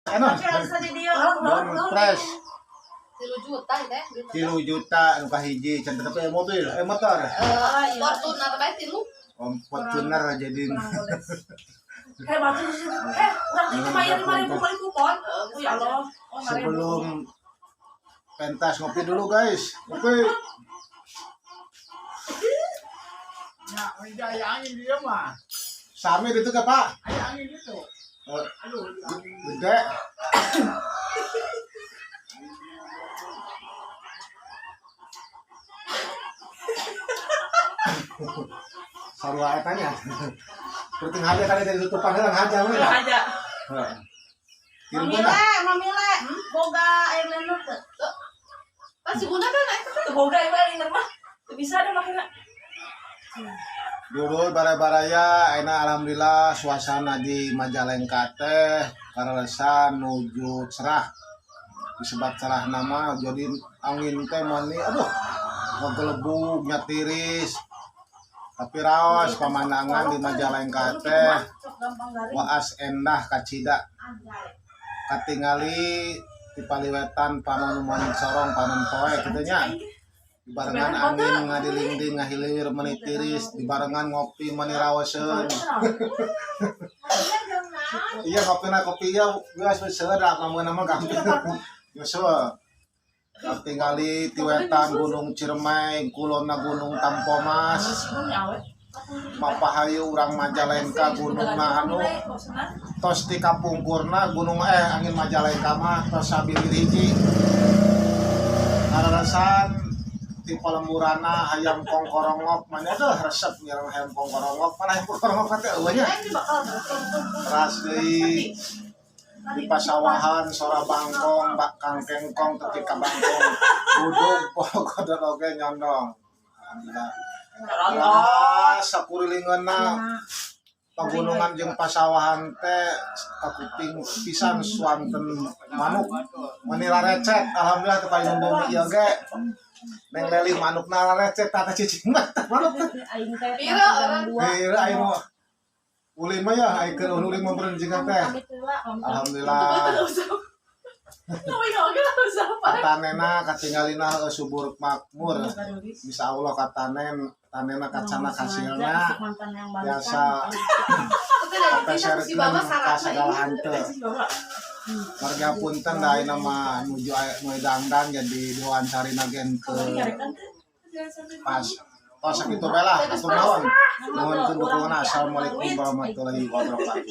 Anu, Don Fresh. 3 juta teh. 3 juta nu kahiji can, tapi mobil, eh, motor. Eh, Fortuner bae tilu. Om Fortuner jadi. Eh, batu eh, urang teh bayar 5.000 kali kupon. Oh ya Allah. Oh, 5.000. Sebelum pentas ngopi dulu, guys. Ngopi. Ya, aya angin dia mah. Sami itu ke, Pak? Aya angin itu. Eh, Aduh, gede. Sarua eta nya. Penting haja kali dari tutupan heula haja we lah. Aja. Heeh. Kirim pun Mamile, dah. mamile, boga eyeliner teu? Pas si Bunda kan eta teh. Teu boga ieu eyeliner mah. Teu bisa ada makina. Dulu baraya-baraya enak, alhamdulillah suasana di Majalengka teh karalesan nuju cerah, disebat cerah nama, jadi angin teh mani aduh ngegelebug nya tiris, tapi raos pemandangan di Majalengka teh. Sok gampang garing. Waas endah kacida katingali di paliwetan Pamonuman Sorong panon poe kitu nya, dibarengan angin ngadilingding ngahiliwir meni tiris, dibarengan ngopi meni raoseun. Iya, kopi na kopi ya geus wis seueur mah nama gampang nyusul tinggali ti wetan Gunung Ciremai, kulonna Gunung Tampomas. Mapahayu urang Majalengka gunungna anu tos ti kapungkurna gunung, eh, angin Majalengka mah tos sabilir hiji. Kararasan ti palemburana hayam kongkorongok mana tuh resep nyerang hayam kongkorongok, mana hayam kongkorongok teh eueuh nya. Teras deui di pasawahan sora bangkong bak kangkengkong, ketika bangkong duduk pokok oge nyondong. Alhamdulillah. Lah, sakurilingeunna pagunungan jeung pasawahan teh kakuping pisan suanten manuk meni recet. Alhamdulillah teu paling bumi ieu ge neng leli manukna recet tata cicing mah tah manuk teh. Aing teh Pira orang? Heuh, aing mah ulin mah ya, aing keur ulin mah beureun jeung teh. Alhamdulillah. Katanena katinggalina heueuh subur makmur. Insya Allah katanen tanena kacana hasilna biasa kapeserkeun ka sagala hanteu. Warga punten da ayeuna mah nuju aya nu dangdang jadi diwawancarina gen ke pas. Tos sakitu bae lah, atur nuhun. Nuhun dukunganna. Assalamualaikum warahmatullahi wabarakatuh.